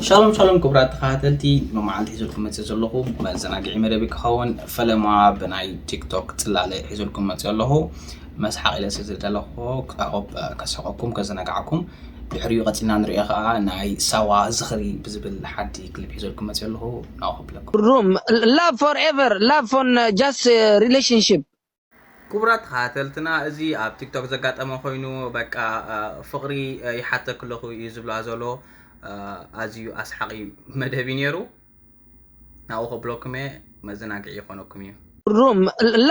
ሻሎም ሻሎም ክቡራት ተኸታተልቲ፣ መዓልቲ ሒዘልኩም መፅእ ዘለኹ መዘናግዒ መደብ ክኸውን ፈለማ ብናይ ቲክቶክ ፅላለ ሒዘልኩም መፅእ ኣለኹ። መስሓቕ ኢለ ስለ ዝደለኹ ከስሕቐኩም ከዘናግዓኩም፣ ድሕሪኡ ቀፂልና ንሪኦ ከዓ ናይ ሳዋ ዝኽሪ ብዝብል ሓዲ ክሊፕ ሒዘልኩም መፅእ ኣለኹ። ናው ክብለኩም። Room, love forever, love on uh, just uh, relationship. ክቡራት ተኸታተልትና፣ እዚ ኣብ ቲክቶክ ዘጋጠመ ኮይኑ በቃ ፍቕሪ ይሓተክ ኣለኹ እዩ ዝብላ ዘሎ። ኣዝዩ ኣስሓቒ መደብ እዩ ነይሩ። ናብኡ ከብለኩም እየ፣ መዘናግዒ ይኾነኩም እዩ። Room,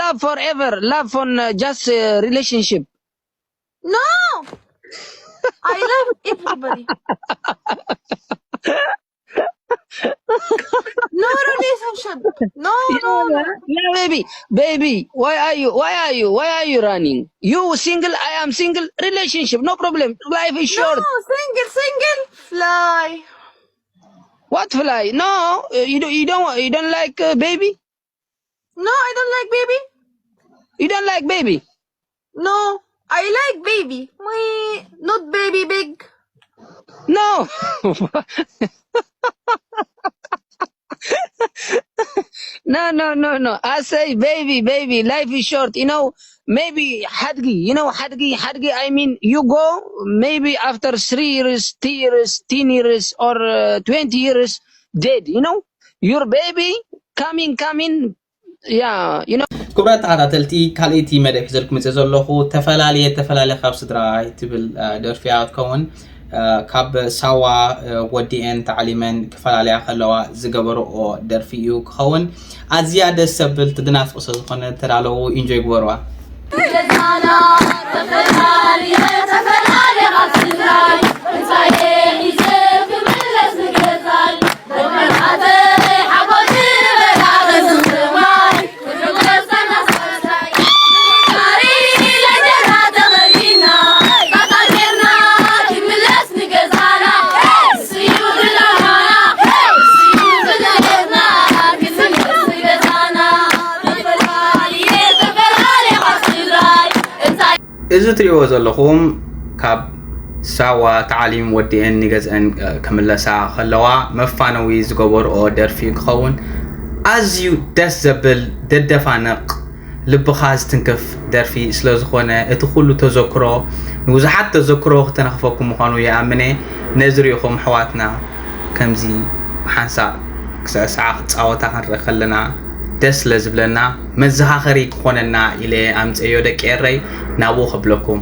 love forever, love on uh, just uh, relationship. No! I love everybody. No relationship. No, no, no. Yeah, baby, baby, why are you, why are you, why are you running? You single, I am single. Relationship, no problem. Life is short. No, single, single, fly. What fly? No, uh, you don't, you don't, you don't like uh, baby. No, I don't like baby. You don't like baby. No, I like baby. My not baby big. No. No, no, no, no. I say, baby, baby, life is short. You know, maybe حدقي, you know, حدقي, حدقي, I mean, you go, maybe after three years, two years, ten years, or uh, twenty years, dead, you know? Your baby coming, coming, yeah, you know? ክቡራት ተኸታተልቲ፣ ካልኣይቲ መደብ ሒዘልኩም መፅእ ዘለኹ ተፈላለየ ተፈላለየ ካብ ስድራይ ትብል ደርፊ እያ ትኸውን። ካብ ሳዋ ወዲኤን ተዓሊመን ክፈላለያ ከለዋ ዝገበረኦ ደርፊ እዩ ክኸውን። ኣዝያ ደስ ዘብል ትድናፍቕ ስለ ዝኾነ ተዳለዉ፣ ኢንጆይ ግበሩዋ። እዚ ትሪእዎ ዘለኹም ካብ ሳዋ ተዓሊም ወዲአን ንገዝአን ክምለሳ ከለዋ መፋነዊ ዝገበርኦ ደርፊ ክኸውን ኣዝዩ ደስ ዘብል ደደፋንቕ ልብኻ ዝትንክፍ ደርፊ ስለ ዝኾነ እቲ ኩሉ ተዘክሮ ንብዙሓት ተዘክሮ ክተናኽፈኩም ምዃኑ ይኣምነ። ነዚ ሪኢኹም ኣሕዋትና ከምዚ ሓንሳእ ክስዕስዓ ክፃወታ ክንርኢ ከለና ደስ ስለ ዝብለና መዘኻኸሪ ክኾነና ኢለ ኣምፀዮ ደቂ ኤረይ ናብኡ ከብለኩም።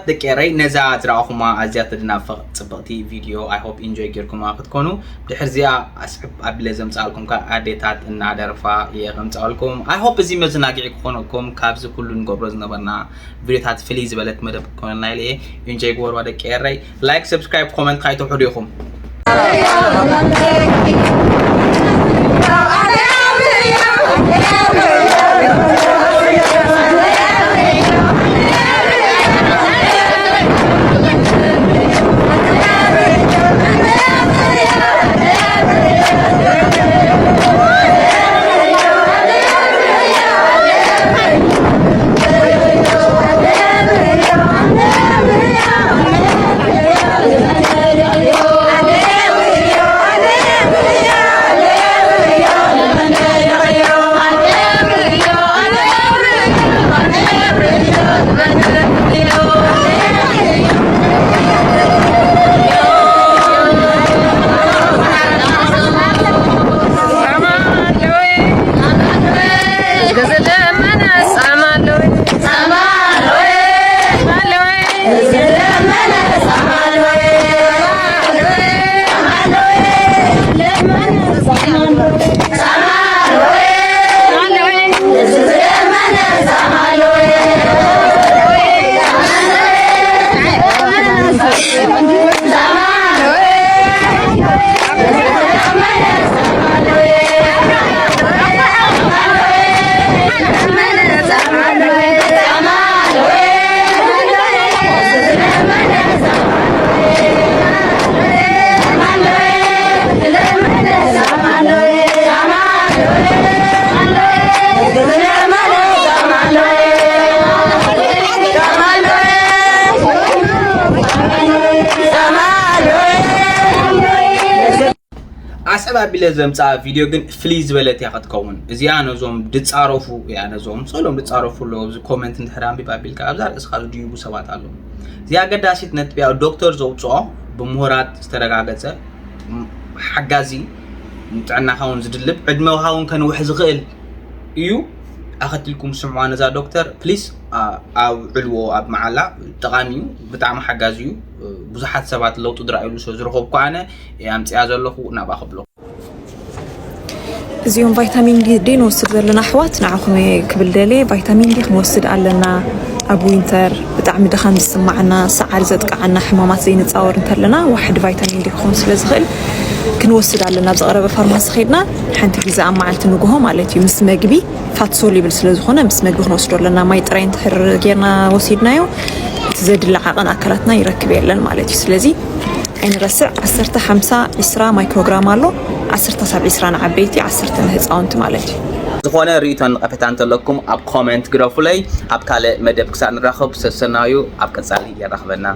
ደቂ ኤረይ፣ ነዛ ዝረኣኹማ ኣዝያ ትድናፈቕ ጽብቕቲ ቪድዮ፣ I hope ኢንጆይ ጌርኩማ ክትኮኑ። ድሕር እዚኣ ኣስዕብ ኣቢለ ዘምጻልኩም ከኣ ኣዴታት እናደርፋ እየ ከምጻልኩም። I hope እዚ መዘናግዒ ክኾነኩም፣ ካብዚ ኩሉ ንገብሮ ዝነበርና ቪድዮታት ፍልይ ዝበለት መደብ ክኾነና ኢለ እየ። ኢንጆይ ግበርዋ ደቂ ኤረይ። ላይክ፣ ሰብስክራይብ፣ ኮመንት ካይትውሕዱ ኢኹም። ኣስዕብ ኣቢለ ዘምፅኣ ቪድዮ ግን ፍልይ ዝበለት እያ ክትከውን። እዚኣ ነዞም ድፃረፉ እያ፣ ነዞም ስእሎም ድፃረፉ ኣለዉ። ኣብዚ ኮመንት እንድሕር ኣንቢብ ኣቢልካ ኣብዛ ርእስኻ ዝድይቡ ሰባት ኣለዉ። እዚኣ ኣገዳሲት ነጥቢ እያ። ዶክተር ዘውፅኦ ብምሁራት ዝተረጋገፀ ሓጋዚ ንጥዕናኻ እውን ዝድልብ ዕድመኻ እውን ከንውሕ ዝኽእል እዩ። ኣኸትልኩም ስምዑዋ ነዛ ዶክተር ፕሊስ፣ ኣውዕልዎ ኣብ መዓላ። ጠቓሚ እዩ፣ ብጣዕሚ ሓጋዚ እዩ። ብዙሓት ሰባት ለውጢ ዝረኣዩሉ ስለ ዝረኸብኩ ኣነ ኣምፅያ ዘለኹ ናብኣ ክብሎ። እዚኦም ቫይታሚን ዲ ንወስድ ዘለና ኣሕዋት ንዓኹም እየ ክብል ደልየ። ቫይታሚን ዲ ክንወስድ ኣለና። ኣብ ዊንተር ብጣዕሚ ድኻም ዝስማዓና፣ ሰዓል ዘጥቃዓና፣ ሕማማት ዘይንፃወር እንተለና ዋሕድ ቫይታሚን ዲ ክኸውን ስለ ዝኽእል ክንወስድ ኣለና። ኣብ ዝቐረበ ፋርማሲ ከይድና ሓንቲ ግዜ ኣብ መዓልቲ ንግሆ ማለት እዩ ምስ መግቢ ፋት ሶሊብል ስለ ዝኾነ ምስ መግቢ ክንወስዶ ኣለና። ማይ ጥራይ እንድሕር ጌርና ወሲድናዮ እቲ ዘድሊ ዓቐን ኣካላትና ይረክብ የለን ማለት እዩ። ስለዚ ኣይንረስዕ፣ ዓሰርተ፣ ሓምሳ፣ ዒስራ ማይክሮግራም ኣሎ። ዓሰርተ ሳብ ዒስራ ንዓበይቲ፣ ዓሰርተ ንህፃውንቲ ማለት እዩ። ዝኾነ ርእይቶ ንቐፌታ እንተለኩም ኣብ ኮመንት ግደፉለይ። ኣብ ካልእ መደብ ክሳብ ንራኸብ ሰሰናዩ፣ ኣብ ቀጻሊ የራኽበና።